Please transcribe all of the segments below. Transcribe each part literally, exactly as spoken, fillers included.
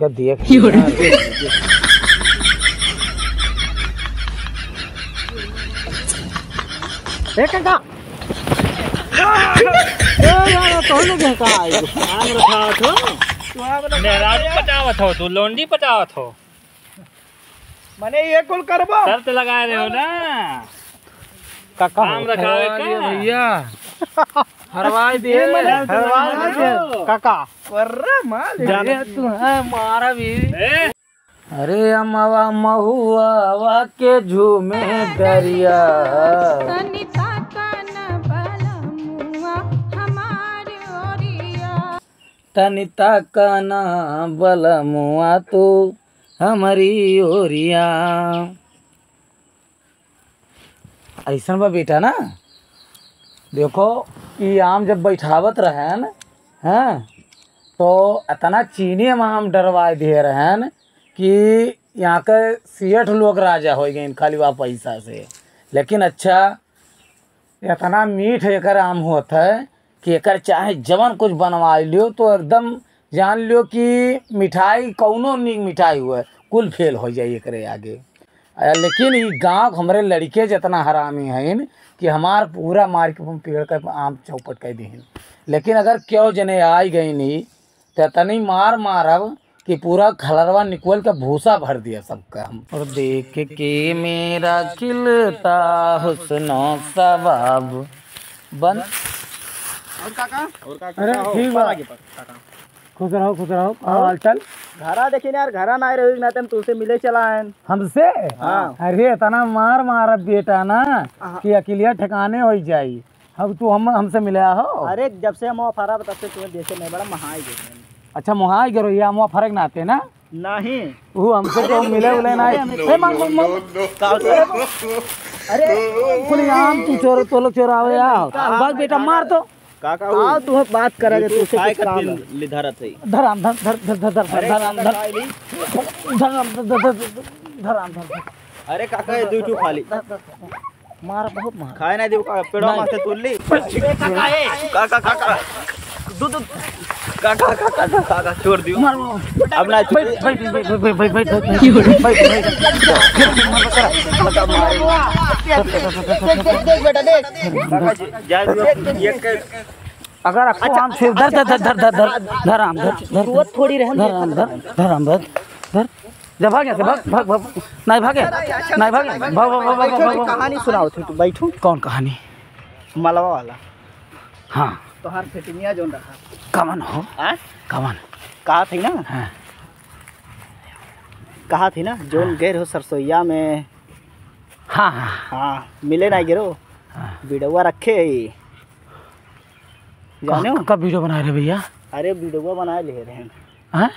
क्या दिया? ए, काका। ए, यार, तो लोग हैं, कहाँ आए? आम रखावत हो? मेहरारू पटावत हो, तू लौंडी पटावत हो। मने ये कुल करबो? शर्त लगाए रहे हो ना? काका आम हो। रखावे हरवा का? दिए भैया। हरवाई दिए। ये मने हरवाई दिए। काका। वर्रा माल। अरे तू है मारा भी। ए? अरे अमवा महुआ के झूमे दरिया। तनी ताका ना बलमुआ हमार ओरिया। तनी ताका ना बलमुआ तू हमरी ओरिया। अइसन बा बेटा ना, देखो, ई आम जब बैठावत रहन, हाँ, तो इतना चीनी हम आम डरवाए दिए रहन कि यहाँ के सेठ लोग राजा होइ गइन खाली वह पैसा से। लेकिन अच्छा, इतना मीठ एकर आम होत है कि एकर चाहे जवन कुछ बनवाइ लियो तो एकदम जान लियो कि मिठाई कौनो नीक मिठाई हुए, कुल फेल होइ जाई एकरे आगे। आ, लेकिन ई गाँव के हमरे लड़िके जेतना हरामी हइन कि हमार पूरा मार के पेड़ का आम चौपट कइ दिहिन। लेकिन अगर केहू जने आइ गइन ई, त तनी मार मारब कि पूरा खलरवा निकल के भूसा भर दिया सबका हम। और देख के मेरा खिलता हुस्नो सवाब बन। और काका? और काका, अरे, का हो? ठीक बा। ऊपर आगे पर, काका। खुश रहो, खुश रहो। का और? हाल चाल? घरा देखी ना यार, घरा ना रही ना, तुमसे मिले चला आयन। हमसे? हाँ। अरे, इतना मार मारब बेटा ना हाँ। कि अकिलिया ठिकाने होइ जाई। अब तू हम, हमसे मिले हो? अरे, जब से हम फरा, तब से तुम्हें देखे नहीं, बड़ा महाई देखे। अच्छा, मोहाई गरो, ये अमवा फरक ना आते ना? नहीं। वो हमसे तो मिले उले ना। ए, मार, मार, मार। अरे, कुल आम तू चोर, तो लोग चोरावे आओ। भाग बेटा, मार तो। काका, आओ, तू बात करे, तू से कुछ काम है। धर आम, धर, धर, धर, धर, धर, अरे, धर आम, धर। धर आम, धर, धर, धर, धर आम, धर, धर। अरे काका, ये दुई ठो खा ली। मार, बहुत मार। खाए ना दियो का, पेड़वा नहीं। माथे तुल्ली। काका, काका। दू, दू। काका, काका, काका, काका, छोड़ दियो। मार, मार। अब ना बैठ, बैठ, बैठ। देख, देख, देख बेटा, देख। काका जी, जा दियो, ये के अगर आपको अच्छा, आम से धर, धर, धर, धर, धर, धर, धर आम, धर, धर, छुअत थोड़ी रहन धर दे। आम, धर, धर आम, धर, धर। जा भाग यहाँ से, भाग, भाग, भाग। नहीं भागे, नहीं भागे, भाग, भाग, भाग, भाग, बैठो, भाग, एक भाग। कहानी सुनाओ थे, तू बैठो। कौन कहानी? मलवा वाला। हाँ। तोहार फेटिनिया जोन रहा। कवन हो? हाँ? कवन? कहा थी ना? हाँ। कहा थी ना, जोन हाँ। गए रहो सरसोईया में। हाँ, हाँ। हाँ, मिले ना गिरो। हाँ। बिड़वा रखे ही। जानो? का, का वीडियो बनाए रहे भैया? अरे वीडियो बनाए ले रहे हैं। हैं?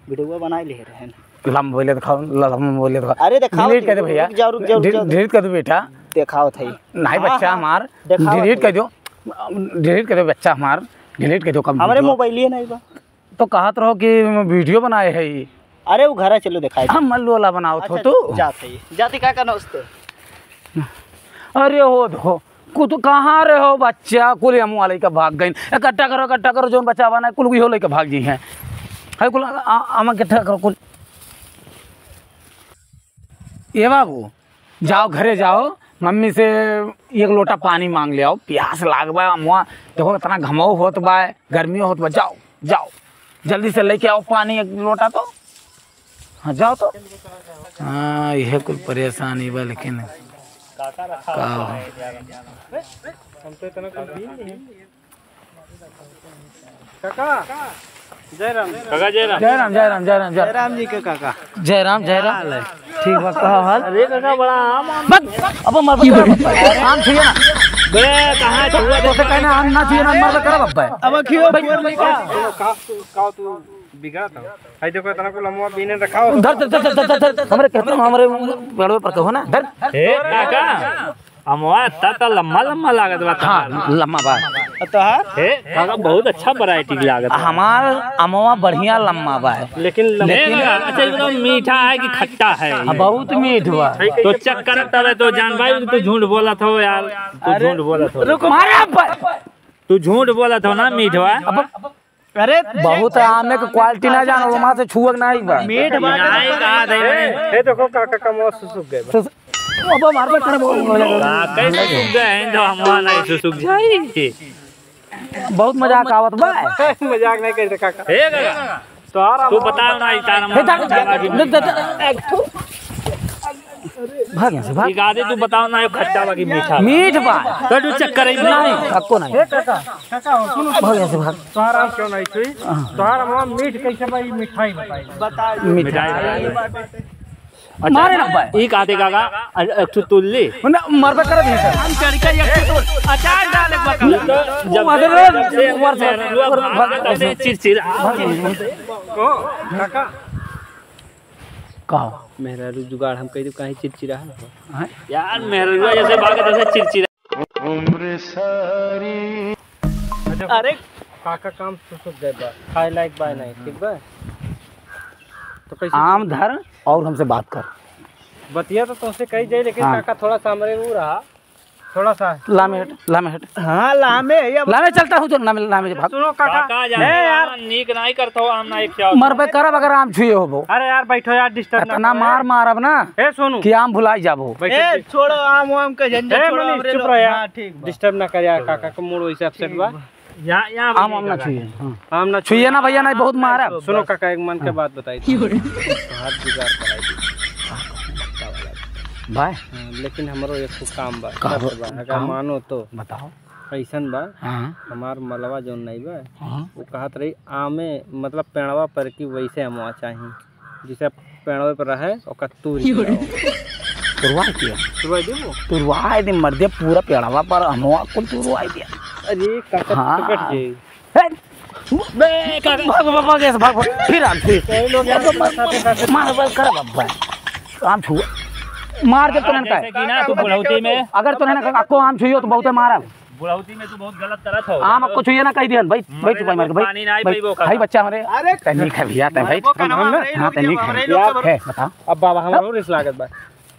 वीडियो बनाए ले रहे हैं। लम बोले दिखाओ, ल-, लम बोले दिखाओ। अरे दिखाओ delete कर दे भैया। रुक जाओ, रुक जाओ, रुक डि-, जाओ। Delete कर दो बेटा। दिखाओ थे। नहीं हाँ, बच्चा हाँ। हमार। दिखाओ delete थे। कर दो। Delete कर दो बच्चा हमार। Delete कर दो कम हमारे वीडियो। मोबाइल ही नहीं बा। तो कहत रहो कि वीडियो बनाए है ई। अरे वो घरे चलो दिखाई दे। हम मल्लू वाला बनाओ थो अच्छा, तू। जाते ही। जाते का करना उसते? अरे हो दो। कु-, तू कहाँ रहे हो बच्चा? कुल अमुआ लइका भाग गइन। इकट्ठा करो, इकट्ठा करो, जोन बच्चा बना है, कुल इहो लइका भाग जी हैं। है कुल आ-, आ-, आमा इकट्ठा करो कुल। ए बाबू, जाओ घरे जाओ, मम्मी से एक लोटा पानी मांग ले आओ, प्यास लाग बा अमुआ। देखो इतना घमाव होत बा, गर्मी होत बा, जाओ, जाओ, जल्दी से लेके आओ पानी एक लोटा तो। हाँ, जाओ तो। हाँ, यह कुल परेशानी बा, लेकिन का हो? हम तो इतना कुछ भी नहीं है। काका, जय राम। काका, जय राम। जय राम, जय राम, जय राम, जय जय राम जी के काका। जय राम, जय राम। हाल है। ठीक बा, का हाल? अरे काका, बड़ा आम, आम। बस, अब मर बस, आम छुइए ना। बे, कहाँ छुआ? तो से कहना आम ना छुइए ना, मर बस, अब भाई। अब क्यों? भाई, बोल नहीं का? का, का तू बिगड़ा था? भाई देखो, इतना को लम्बा बीने रखा हो। धर, धर, धर। हमरे कहते हैं, हमरे पेड़वे पर तो हो ना, धर। ए, काका, अमवा इतना तो लम्बा, लम्बा लागत बा हाँ, तोहार। लम्बा बा। तोहार? हे, काका, बहुत अच्छा variety लागत बा। हमार अमवा बढ़िया लम्बा बा। लेकिन लम्बा लेकिन अच्छा, एकदम मीठा है कि खट्टा है? हाँ, बहुत मीठ बा। तो check करत तबे तो जान भाई, तू झूठ बोलत हो यार, तू अरे, झूठ बोलत हो। रुको। मारे आप पर। तू झूठ बोलत हो ना, मीठ बा। अब अरे बहुत आमे के quality ना जानो, वहाँ से छुअक ना एक बार। मीठ बात है। नहीं, कहा थे मैंने। ए, देखो काका का मुंह सुसुक गए बा। सुस-, अब मार पे कर बोल, बोल, बोल। का कैसे सुसुक गए हैं, जो हम वहाँ नहीं सुसुक जाए। बहुत मजाक आवत बा। मजाक नहीं करते काका। हे काका, तोहार तू बताओ ना, ई तारा हे, मार दा-, दा-, दा-, दा-, भाग यहाँ से, भाग। ई गादे तू बताओ ना, ये खट्टा बा कि मीठा बा? मीठ बा। तो तू चक्कर ही नहीं, अक्को नहीं। ए काका, काका हो, सुनो। भाग यहाँ से, भाग। तोहार आम क्यों नहीं छुई? हाँ। तोहार आम मीठ कैसे बा, ई मिठाई बताई। मिठाई। अच्छा, मारे ना भाई। ई का देगा का? अ-, एक ठो तुल्ली। ना, मरबे करत नहीं सर। हम चढ़ के एक ठो अचार डाले बका। जब वो मदर से वो मर से मेहररुआ भाग, भाग, भाग, भाग, चिड़चिड़ा। भाग। को, काका। का हो? मेहरारू जुगाड़ हम कह दू, काहे चिड़चिड़ा है? हाँ? यार, मेहररुआ जैसे भागे, तैसे चिड़चिड़ा। अरे, काका काम सुसुक गए बा, खाए लायक बा नहीं, ठीक बा? तो कैसे आम धर और हमसे बात कर। बतिया तो तुमसे कही जाए, लेकिन हाँ। काका थोड़ा सा हमरे वो रहा, थोड़ा सा। लामे हट, लामे हट। हाँ, लामे है, अब लामे चलता हूँ तो लामे, लामे भाग। सुनो काका, काका जाने ए यार। नीक नहीं करता हो, हम ना एक क्या मरबे करब अगर आम छुए होबो। अरे यार, बैठो यार, disturb ना इतना करो मार यार। मारब ना ए, सुनो। कि आम भुलाई जाबो। बैठो, ए, बैठो। छोड़ो, आम वाम के झंझट ए, छोड़ो, मनीष, हमरे चुप लोग। रहो यार। हाँ, ठीक बा। Disturb ना करे यार, काका को मूड वैसे upset बा। या, या आम, आम ना छुइए, हाँ। आम ना छुइए ना भैया, नहीं बहुत मारब। सुनो काका, एक मन के हाँ। बात बताई थी। हाथ जुगाड़ कराई दी। भाई। हाँ, लेकिन हमरो एक ठो काम बा, का शर्त हो? बा। अगर काम? मानो तो। बताओ। ऐसन बा, हाँ। हमार मलवा जौन नहीं बा, हाँ। वो कहत रही आमे, मतलब पेड़वा पर की वैसे अमवा चाही, जैसे पेड़वे पर रहे, ओकर तूर के लाओ। तुरवाई दिया। तुरवाई देबो? तुरवाई दे मर्दे, पूरा पेड़वा पर अमवा कुल तुरवाई दिया। अरे, काका, हाँ। पकड़ के। हे, बे, काका। भाग, भाग, भाग, ऐसे भाग, भाग। फिर आम, फिर। कई लोग यहाँ पे साथे, साथे मार, मार, कर, बाबा। आम छुआ। मार दे तुरंत जैसे है। कि ना, तू बुढ़ौती में अगर तुरंत अक्को आम छुइयो तो बहुते मारब। बुढ़ौती में तू बहुत गलत करत हो। आम अक्को छुइए ना कह दिहन, भाई, भाई, चुपाई मार के, भाई, पानी ना आई भाई, पीबो का। भाई, बच्चा हमरे। अरे, तै नहीं खाबी, तै भाई। वो का नाम हमरे है? लोग है, हाँ, तै नहीं खाबी। हमरे लोग है। है, बताओ। अब बाबा, हमरो रिस लागत बा।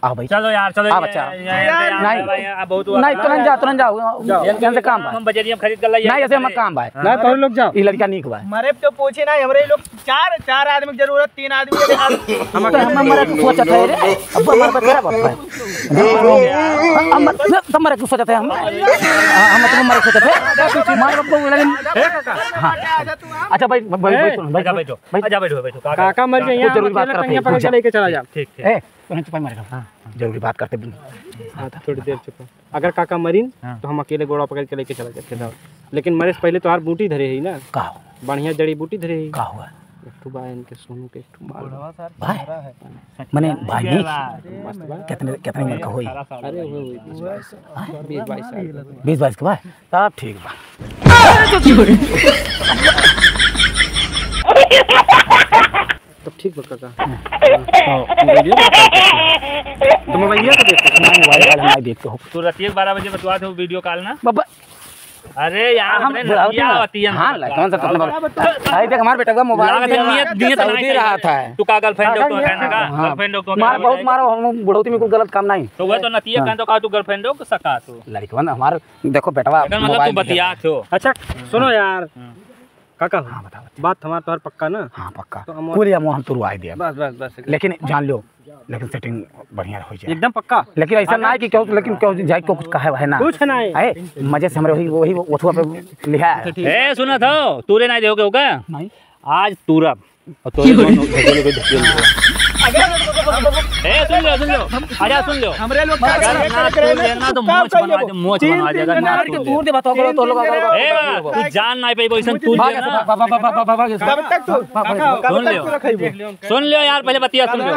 आओ भाई। चलो यार, चलो, आ ये, बच्चा। ये, ये, यार, ये, नहीं। भाई, अब बहुत हुआ। नहीं, तुरंत जाओ, तुरंत जाओ। जाओ। इनसे काम बा। हम बजरिया में खरीद कर लाइए। नहीं, ऐसे मत काम बा। हाँ। ना, तुम लोग जाओ। ई लड़का नीक बा। मरे तो पूछे ना, हमरे लोग चार, चार आदमी की जरूरत, तीन आदमी के हाथ। हम तो हम मरे के सोचत है रे। अब मरे के करब अब। हम, हम, हम मरे के सोचत है हम। हाँ, हम तो मरे के सोचत है। मार बाप को लेकिन, हाँ। अच्छा भाई, भाई, भाई, ए, सुन, भाई, अच्छा, बैठो। भाई, अच्छा, बैठो, बैठो। काका, काका मर गए, कुछ यहाँ जरूरी बात अकेले करते हैं, पकड़ के जा। लेके चला जा। ठीक, ठीक। ए, तोहन चुपाई मारेगा। हाँ, जरूरी बात करते बिन। हाँ, थोड़ी देर चुप। अगर काका मरिन, हाँ। तो हम अकेले गोड़ा पकड़ के लेके चला जाते हैं। लेकिन मरे से पहले तोहार बूटी धरे ही ना। का हो? बढ़िया जड़ी बूटी धरे ही। का हुआ? एक ठो बा इनके सोनू के एक ठो माल। बुढ़वा सार भाई? चेहरा है। मने भाई नहीं? मस्त बा। कितने, कितने उम्र का होई? अठारह साल अरे, का। वो, वो, बीस बाईस। हाँ? बीस बाईस साल का। बीस बाईस के बा? तब ठीक बा। तब ठीक बा काका। हाँ। तो वीडियो कॉल करते हैं। तो मोबाइलिया तो देखते हैं। नहीं, मोबाइल वाला नहीं देखते हो। तू रात एक बारह बजे बतवा दे वीडियो कॉल ना। बाबा। अरे यार, हम अपने बुलावती नतिया ना। होती है हाँ, ना। ला, कौन सा तुमने बोला? भाई देख, हमारे बेटा का मोबाइल लागत है दिया नियत, हुआ। नियत सऊदी नहीं रहा था। तू का girlfriend हो तो है ना का? हाँ। Girlfriend हो तो मार क्या बहुत है? मारो, हम बुढ़ौती में कोई गलत काम नहीं। तो वह तो नतिया हाँ। कहन तो का तू girlfriend हो कि सका तू? लड़कवन हमार देखो बेटवा अगर मतलब तू मोबाइल दिया बतियात हो। अच्छा, सुनो यार। हम्म। काका हो? हाँ, बताओ, बताओ। बात हमार तोहर पक्का ना? हाँ, पक्का। तो हम कुल हम, हम तुरवाई दिया। बस, बस, बस। लेकिन जान लो, लेकिन setting बढ़िया हो जाए। एकदम पक्का? लेकिन ऐसा ना है कि क्यों, लेकिन क्यों जाए, क्यों कुछ कहे है ना। कुछ ना है। है, मजे से हमरे वही, वही ओथुआ पे लिहा है। ए, सुना था, तूरे ना देखोगे होगा? नहीं। आज तूरब। और तोरे दोनों ढकेलो के ढकेल दो। ए, सुन लो, सुन लो। आजा, सुन लो। हमरे लोग अगर ना तू लेना तो मोच बनवा दे, मोच बनवा दे, अगर ना तू ले। तू दे बताओ, करो तो लोग अगर ए, बा, तू जान ना पाइबो, ऐसन तू भाग, लेना। भाग, भाग, भाग। कब तक तू, भाग, भाग, भाग। कब तक तू रखेबो? सुन लो यार, पहले बतिया सुन लो।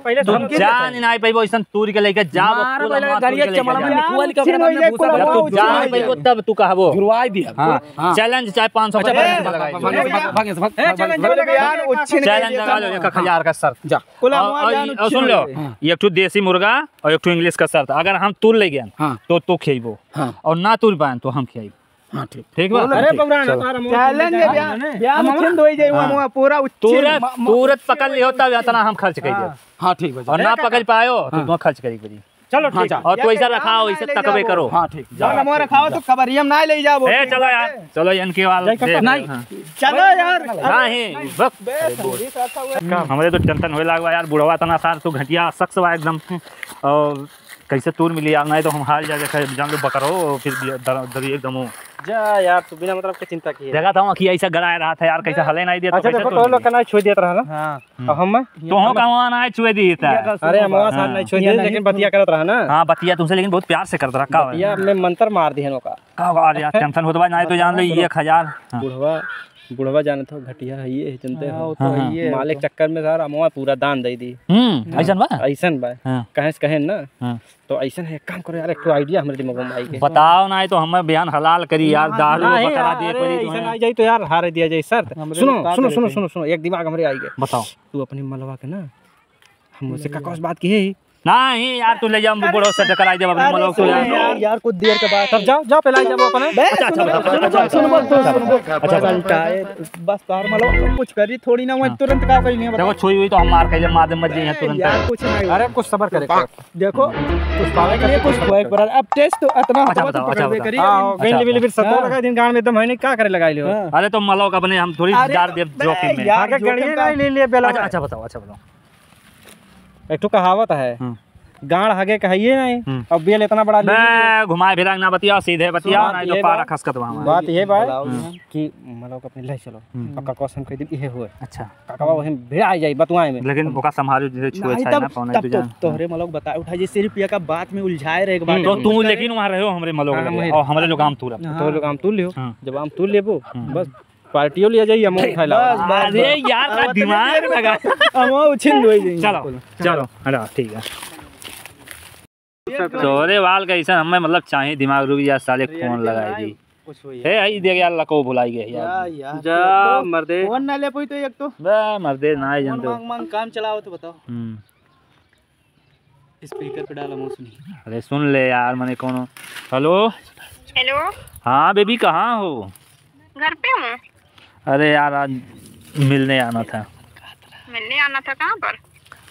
पहले तू जान ना पाइबो, ऐसन तूर के लेके जाबो, मार कुल पहले अमवा गाड़िया तूर के लेके चमड़ा में जाबो। निकुआ लिखा, ओकरे बाद में भूसा जब तू भूसा जान भूसा पाइबो, तब तू कहबो। जुड़वाई दिया। हाँ। हाँ। Challenge चाहे पाँच सौ अच्छा, पचास भाई, लगाई। भाग, भाग, भाग, भाग, ए, भाग, challenge भाग। लगा यार, उच्छिन challenge लगा लो, एक हजार का शर्त। जा। और, और, और सुन लो, हाँ। एक ठो देसी मुर्गा और एक ठो English का शर्त। अगर हम तूर ले गए, हाँ। तो तू खियाइबो। हाँ। और ना तूर पाएन, तो हम खियाइबो। हाँ, ठीक। ठीक बा? अरे, चलो। Challenge है, ब्याह, ब्याह में छिंद होई जाई, हाँ। वहाँ पूरा उच्छिन। तूरत, म-, म-, तूरत पकड़ लियो, तब इतना हम खर्च कर दे। हाँ। हाँ, ठीक बा, और ना पकड़ पायो, तो हाँ। तुम खर्च करी पड़ी। चलो, हाँ, ठीक है। और तू ऐसा रखाओ, ऐसे तकबे करो। हाँ, ठीक। जा। नमो रखाओ तो कबरिया में ना ले जाओ। ए, चलो यार, चलो इनके वाला जाए दे। नहीं। हाँ। चलो यार। नहीं, बस। हमरे तो टेंशन होए लागवा यार, बुढ़वा तना सार तू घटिया शख्स बा एकदम। और कैसे तूर मिली यार, नहीं तो हम हाल जा देखे, जान लो बकरो, फिर दर-, दरिए एकदम हो। जा यार, तू बिना मतलब के चिंता किए। देखा था, आँखिया ऐसा गड़ाए रहा था यार, कैसे हले नहीं दिया, तो अच्छा, कैसे देखो, तूर तो लोग मिली? का नहीं छुए देत रहा ना। हाँ। हम्म। और हम? तोहो का वहाँ ना छुए दी था। अरे, हम वहाँ साथ हाँ। नहीं छुए ये दी, नहीं। लेकिन बतिया करत रहा ना। हाँ, बतिया तुमसे लेकिन बहुत प्यार से करत रहा। का बतिया में मंत्र मार दिहन ओका। का बा? अरे यार, टेंशन होत बा, नहीं तो जान लो, ये एक हजार। हाँ। बुढ़वा, बुढ़वा जानत हो, घटिया है, ये है, जानते हाँ, हो। वो तो हाँ, हाँ। है, ये मालिक तो। चक्कर में सारा अमवा पूरा दान दे दी। हम्म, हाँ। ऐसन बा? ऐसन बा। हाँ। कहें से कहें ना। हाँ। तो ऐसन है, एक काम करो यार, एक ठो idea हमरे दिमाग में आई गए। बताओ ना, ये तो हमें बयान हलाल करी यार, हाँ, दारू हाँ, बकरा अरे, दिए पड़ी ऐसन तुम्हें। आ जाई तो यार, हार दिया जाए शर्त। हमरे सुनो, लोग का सुनो, करे सुनो, के? सुनो, सुनो, एक दिमाग हमरे आई गए। बताओ। तू अपने मलवा के ना, हम उससे का कौस बात की है? नहीं यार, तू ले जाओ, हम बूढ़ो से टकराई जब अपने अरे मलवा को ले सुनो जाओ। यार, यार, कुछ देर के बाद। तब जाओ, जाओ, पहले जाओ अपना। बे, अच्छा, अच्छा, सुनो, बताओ, सुनो, बताओ, सुनो, सुनो, सुनो, सुनो, सुनो, अच्छा, अच्छा, सुनो, अच्छा, अच्छा। बस तार मलवा कुछ करी थोड़ी ना, वही हाँ। तुरंत का कही नहीं देखो, बता। छुई हुई तो हम मार खाई, मार दे, मर जाइए तुरंत। यार, कुछ नहीं। अरे, कुछ सबर करे। देखो, कुछ पावे के लिए कुछ होए के पड़ल। अब टेस्ट तो इतना अच्छा, होता बताओ, तो अच्छा, पकड़बे बताओ। करी। हाँ, हाँ, गइल अच्छा। बिल बिल सत्तर हाँ। लगा दिन गांड में एकदम है नहीं, का करे लगाई लियो? हाँ। अरे तो मलवा का अपने हम थोड़ी अरे जार तो देब बे जोखिम में। यार, आगे जोखिम गड़िए का नहीं ले लिए बेला अच्छा, में। अच्छा, बताओ, अच्छा, बताओ। एक ठो कहावत है, हम्म। गांड हगे कहिए नहीं, हम्म। अब बेल इतना बड़ा ले लिए। बे, घुमाए फिरा के ना बतियाओ, सीधे बतियाओ, बात नहीं तो ये पारा बा, खसकत बा हमारा। बात ये बा बुलाओ हम्म। यहाँ। कि मलवा का अपने ले चलो, हम्म। पक्का कसम कह दी, इहे हुए। अच्छा। काका बाबू हम भिड़ा जाई बतुआए में। लेकिन ओका संभाल जे छुए नहीं, छाए तब, ना पाउने तब तो तो जान। तोहरे मलवा बताए उठा जे सिर्फ पिया का बात में उलझाए रहे एक बात तो है। तू लेकिन वहाँ रहे हो हमरे मलवा हाँ, के लिए, वही। और हमरे लोग आम तूरब। हाँ। तोहरे लोग आम तूर लियो। हाँ। जब आम तूर लेबो, हम्म। बस पार्टियों लिया जाइए, हम उठाए लाओ। बस, बस, अरे बस। यार, का अब दिमाग अपने लगा। हम उछिन होई जाएंगे। चलो, चलो, हटा, ठीक है। तोहरे बाल कैसन हमें मतलब चाहे दिमाग रुक जा साले अरे फोन यार, लगाई भाई, दी। कुछ हुई हे, है। आई देख यार, लको भुलाई गए यार। यार, यार, जा, तो मर्दे। फोन ना ले पाई तो एक तो। बे, मर्दे, ना ही फोन जानते हो। मांग, मांग काम चलाओ तो बताओ। हम्म। स्पीकर पे डाला, मुंह सुनी। अरे सुन ले यार, मने कोनो। हेलो। हेलो। हाँ बेबी, कहाँ हो? घर पे हूँ। अरे यार, आज मिलने आना था। मिलने आना था? कहाँ पर?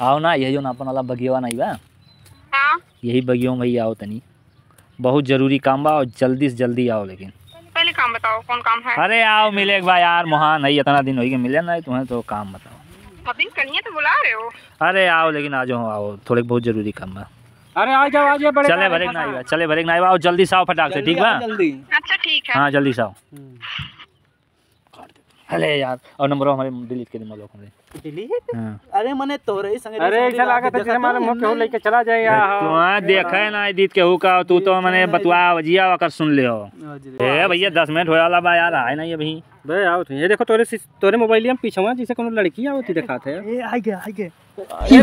आओ ना, यही जो ना अपन वाला बगियावा नहीं बा? हाँ। यही बगियो में ही आओ तनी। बहुत जरूरी काम बा और जल्दी से जल्दी आओ लेकिन। पहले काम बताओ, कौन काम है? अरे आओ मिले एक बार यार, मोहान है, इतना दिन होई के मिले ना, तुम्हें तो काम बताओ। अभी कहीं तो बुला रहे हो? अरे आओ लेकिन आ जाओ, आओ, थोड़े बहुत जरूरी काम बा। अरे आ जाओ, आ जाओ, बड़े चले का भरे है? ना आइबा, चले भरे ना आइबा, आओ जल्दी से आओ फटाक से, जल्दी ठीक बा? आओ, जल्दी। अच्छा ठीक है। हाँ जल्दी से आओ। हम्म। अरे यार, और नंबर हमारे डिलीट कर दे, मतलब हमरे। डिलीट? हाँ। अरे मने तोरे ही संगे अरे ऐसा लागत है जैसे हमारे मुंह केहू लेके चला जाए यार। तू देखे ना दीद केहू का, तू तो मने बतुआ वजिया आकर सुन ले हो। ए भैया, दस मिनट होए वाला बा यार, आए ना ये अभी। बे आओ तू, ये देखो तोरे सिस-, तोरे मोबाइल में पीछवा जैसे कोनो लड़की आवत ही दिखात है। ए, आ गया, आ गया। अरे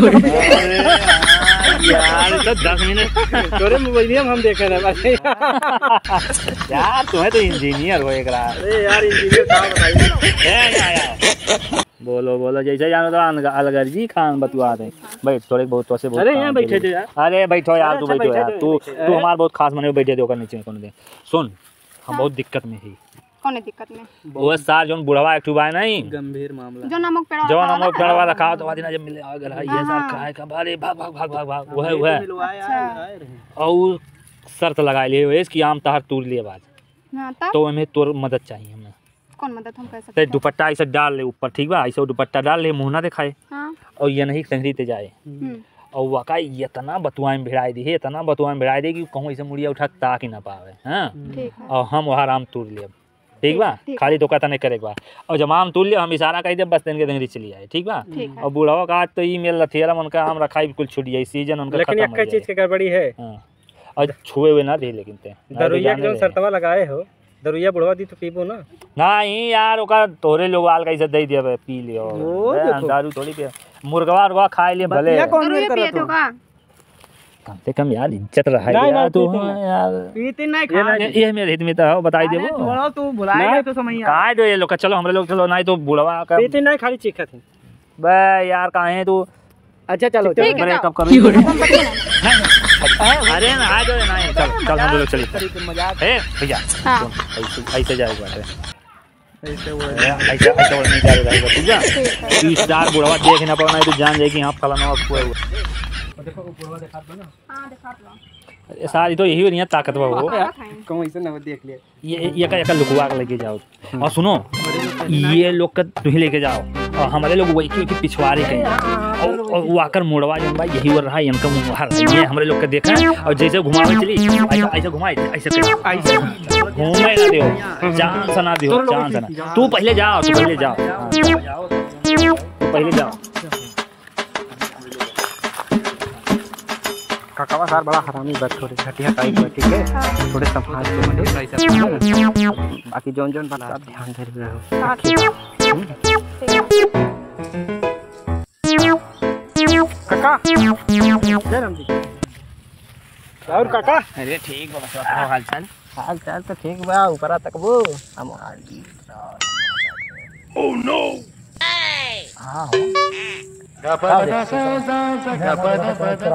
यार, तो दस मिनट। तोरे मोबाइल में हम देखे रहे भाई। यार, तुम्हें तो इंजीनियर हो एक रात। अरे यार, इंजीनियर का बताइए। ए, या, या। बोलो, बोलो, जैसे जानो तो अलग-, अलगर्जी खान बतुआ दे। बैठ, थोड़े बहुत तो से बहुत अरे, काम यहाँ के बैठे लिए। थे यार। अरे, बैठो यार, अरे, तू अच्छा, बैठो बैठे यार। थे, तू, बैठे। तू हमार बहुत खास मने, बैठे दे ओकर नीचे कोनो दे। सुन, हम हाँ। बहुत दिक्कत में ही। कौन है दिक्कत में? वो सार जौन बुढ़वा एक ठो बा नहीं? गंभीर मामला। जो नमक पेड़वा जौन खावा नमक था। पेड़वा रखा तो वादिना जब मिले आ गया, ये हाँ, सार हाँ। खाए का बारे भाग, भाग, भाग, भाग, भाग, वह, ये तो वह। मिलवाए अच्छा। आए, आए रहे। और शर्त लगाए लिए वैस कि आम तहार तूर लिए बाद। हाँ, तब? तो हमें तोर मदद चाहिए हमें। कौन मदद हम कर सकते ते हैं? दुपट्टा ऐसे डाल ले ऊपर, ठीक बा? ऐसे दुपट्टा डाल ले, मुंह ना दिखाए। हाँ। और ये नहीं टंगरी ते जाए। हम्म। और वाकई इतना बतुआई में भिड़ाई दी है, इतना बतुआई में भिड़ाई दी कि कहूँ ऐसे मुड़िया उठा के ताक ही ना पावे, हाँ? ठीक है। और हम वहाँ आम तूर लेब, ठीक बा? ठीक, ठीक। खाली तो कहता नहीं करे के बा। और जब आम तूर ले, हम इशारा कर दे, बस तेन के देंगरी चली आए, ठीक बा? ठीक है। और बुढ़वा का आज तो ई मेल लथियरम उनका आम रखाई बिल्कुल छूट जाई, सीजन उनका लेकिन खत्म एक हो चीज जाए। के गड़बड़ी है। हाँ। और छुए हुए ना दे, लेकिन ते दरुइया के जाने जौन दे। शर्तवा लगाए हो, दरुइया बुढ़वा दी तो पीबो ना। नहीं यार, ओका तोहरे लोग आल कैसे दे दिया बे, पी लियो। वो ए, देखो। दारू थोड़ी पिया। मुर्गवा उर्गवा खाए लिए भले। बतिया कौन दरुइया मेर करत पिए हो? तो का? कम से कम यार, इज्जत रहा नहीं, यार, नहीं, तू पीते हाँ नहीं। यार। पीते नहीं, ये खा नहीं, ले। ये मेरे हित में तो है, बताई अरे, देबो। थोड़ा तू भुलाए नहीं। गए तो समैया। काय दो ये लोग का, चलो हमरे लोग, चलो, नहीं तो बुढ़वा का पीते नहीं, खाली चीखत है। बे यार, काहे तू अच्छा, चलो, ठीक है, ब्रेकअप जाओ। करो। नहीं, नहीं। अरे ना, आ जाओ ना, चल, चल, हम लोग चलिए। मजाक। ए, भैया, हाँ। सुन, ऐसे, ऐसे जाए बाटे। ऐसे वो ए, ऐसे, ऐसे वो नहीं जाए, जाए, ठीक है? ठीक है। तू इस चार बुढ़वा देख ना पाओ, नहीं तो जान जाए कि हाँ, फलाना हुआ, हुआ। और देखो, वो बुढ़वा देखात बा ना। हाँ, देखात बा। अरे सार, ई तो यही बढ़िया ताकत बा हो। कहूँ ऐसे ना देख ले। ये, ये का, ये का लुकवा के लेके जाओ। और सुनो, ये लोग का तुही लेके जाओ और हमरे लोग वही की, की पिछवाड़े कहीं। और, और वाकर मोड़वा जौन बा, यही ओर रहा, इनका मुंह बाहर। ये हमरे लोग का देखा और जैसे घुमावे चली, ऐसा, ऐसा घुमाए, ऐसे करो। ऐसे घूमे ना दियो, जान से ना दियो, जान से ना। तू पहले जाओ, तू पहले जाओ। हाँ, तू पहले जाओ। काकावा सार बड़ा हरामी बा, थोड़े घटिया टाइप बा, ठीक है? हाँ। थोड़े संभाल के बोलो। बाकी जौन जौन बात आप ध्यान धरे रहो। हाँ, ठीक है। ठीक है। काका, जय राम जी। और काका? अरे ठीक बा, बताओ हाल चाल। हाल चाल तो ठीक बा, ऊपरा तकबो। हम हाल की। Oh no! हाँ, हो। चलाओ,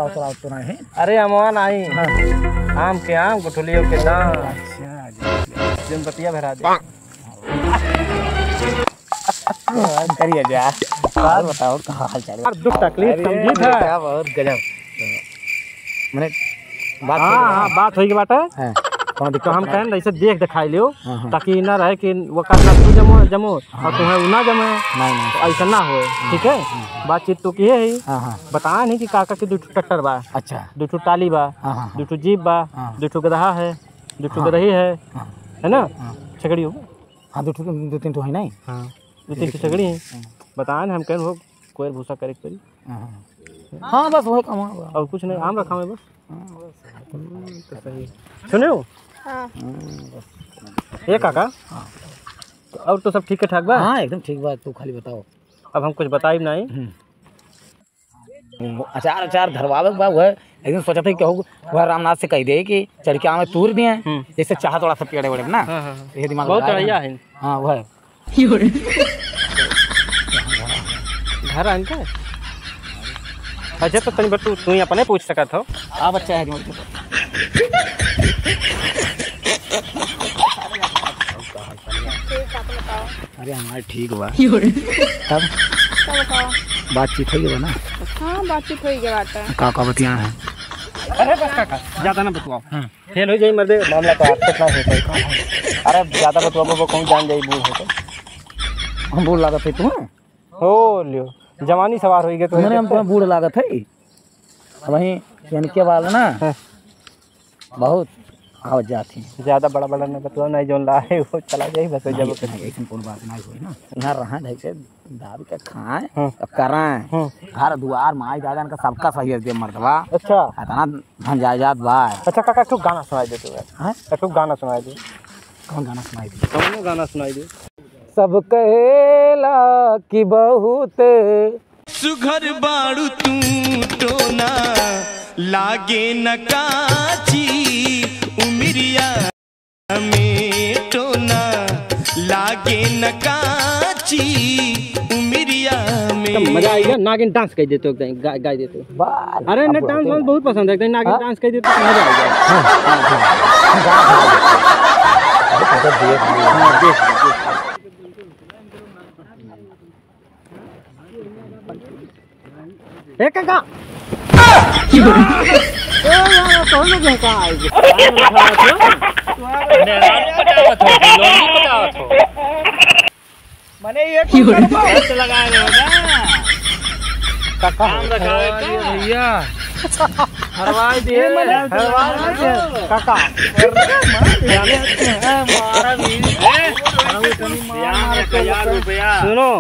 चलाओ, तो नहीं। अरे, अमवा नहीं। हाँ। आम के आम, गुठलियों के दाम। अच्छा, जी, जी। जौन बतिया भरा दे। करिए जा। और बताओ, का हाल चाल है? यार, दुख तकलीफ अरे, समझी था। क्या बहुत गजब। मने, बात हाँ, हो गई। हाँ, बात होई के बाटे। हाँ, कौनो दिक्कत तो हम ना। कहें, ऐसे देख दिखाई लियो, हाँ, हाँ। ताकि ई ना रहे कि वो का ना तू जमो, जमो, हाँ, और तुम्हें उ ना जमे। नहीं, नहीं। ऐसा ना होए, हाँ, ठीक है? हाँ, हाँ। बातचीत तो किए ही। हाँ, हाँ। बताया नहीं कि काका के दू ठो ट्रैक्टर बा, अच्छा। दू ठो टाली बा, हाँ, हाँ, हाँ। दू ठो जीप बा, हाँ। दू ठो गदहा है, दू ठो हाँ। गदही है, हाँ। है ना? हाँ। छकड़ी हो। हाँ, दू ठो, दू तीन ठो है नहीं? हाँ। दू तीन ठो छकड़ी है। हाँ। बताया ना, हम कहें हो कोयर भूसा करे के पड़ी। हाँ, हाँ। हाँ, बस वही काम है। और कुछ नहीं, आम रखा है बस। हाँ, बस। हम्म, तो सही। सुने हो? हाँ। हम्म, बस। ए काका? हाँ। तो और तो सब ठीक ठाक बा? हाँ, एकदम ठीक बा, तू खाली बताओ। अब हम कुछ बताइब नहीं। हम्म। अचार, अचार धरवावे के बा, वह एक दिन सोचत है कि कहू, वह रामनाथ से कह दे कि चढ़ के आवे तूर दिए, हम्म। जैसे चाहत वाला सब पेड़े वेड़े ना। हाँ, हाँ, हाँ। ये दिमाग बहुत लगाए चढ़ैया हैं। है। हाँ, वह। घर आन के? अच्छा, तो तनी बा तू, तू ही अपने पूछ सकत हो। हाँ, बच्चा है जो। ठीक, आप बताओ। अरे, हमारे ठीक बा। तब? तब बताओ। बातचीत हो गई बा ना? हाँ, बातचीत हो गई बात है। का, का बतिया है? अरे, बस काका, ज्यादा ना बतुआओ। हाँ। फेल हो जाई मर्दे, मामला तो आपसे ना हो पाई। अरे ज्यादा बतुआ बबो कहूँ जान जाई बूढ़ हो तो। हम बूढ़ लागत है तुम्हें? हो लियो, जवानी सवार होई गए तो। मैंने हम तुम्हें बूढ़ लागत है। अब वहीं इनके वाला ना हाँ। बहुत आवत जात ही। ज्यादा बड़ा बड़ा ना बतुआ, नहीं जौन ला है वो चला जाई बस। नहीं, जब नहीं, ऐसन कौन बात नहीं होई ना। यहाँ रहा ढंग से दाब के खाएं, हम्म। और कराएं। हम्म। घर दुआर, माई दादा, इनका सबका सही है दे मर्दवा। अच्छा। इतना धन जायदाद बा। अच्छा काका, एक ठो गाना सुनाई दे तू यार। हैं? एक ठो गाना सुनाई दे। कौन गाना सुनाई दे? कौनो गाना सुनाई दे। सब कहेला कि बहुत सुघर बाड़ू तू टोना, लागे न काची उमिरिया। में टोना लागे न काची उमिरिया में। तो मजा आइगा, नागिन डांस कर देते हो, गाय, गाय देते हो। वाह, अरे, इन्हें डांस वांस बहुत पसंद है, नागिन हाँ? डांस कर देते तो मजा आइगा। हाँ, हाँ, हाँ। हाँ, देख, देख। ए काका। ए यार, कौन लोग हैं का? मेहरारू पटावत हो, लोग पटावत हो। मने ये कौन लोग हैं? लगाए हो ना। काका। काम रखा है क्या? भैया। हरवाई दिए, हरवाई दिए। काका। मारा भी। ए? मारा भी। सुनो।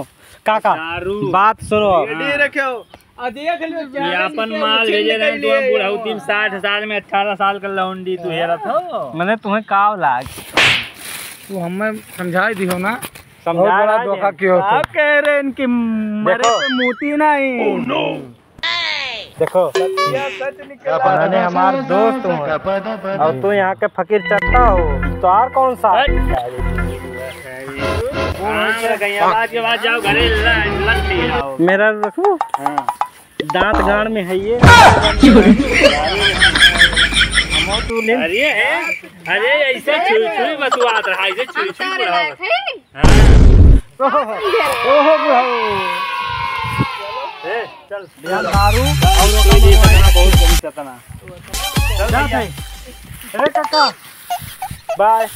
काका, दारू। बात सुनो। रेडी रखो। आ देख लो, ये अपन माल भेजे रहे, तू बुढ़ौती में साठ साल में अठारह साल का लौंडी तू हेरत हो। मने तुम्हें काव लाग? तू हमें समझाई दिहो ना। समझा बहुत बड़ा धोखा कियो तू। आप कह रहे इनकी मरे पे मोती नहीं। Oh no। देखो, सच निकला। मैंने हमार दोस्त हो, और तू यहाँ के फकीर चट्टा हो, तो और कौन सा? हट। आवाज के बाद जाओ घरे, ल-, लंटी आओ। मेरा रखो। हाँ। दांत गाड़ में है ये। हम तू ले। अरे है, अरे ऐसे छुई छुई बतुआत रहा, ऐसे छुई छुई बुढ़ाओ। हाँ। ओहो, ओहो बुढ़ाओ। ए, भैया दारू और ओकर मनवाई। बहुत कम चेतना। चल जात भैया। है। अरे काका, बाय।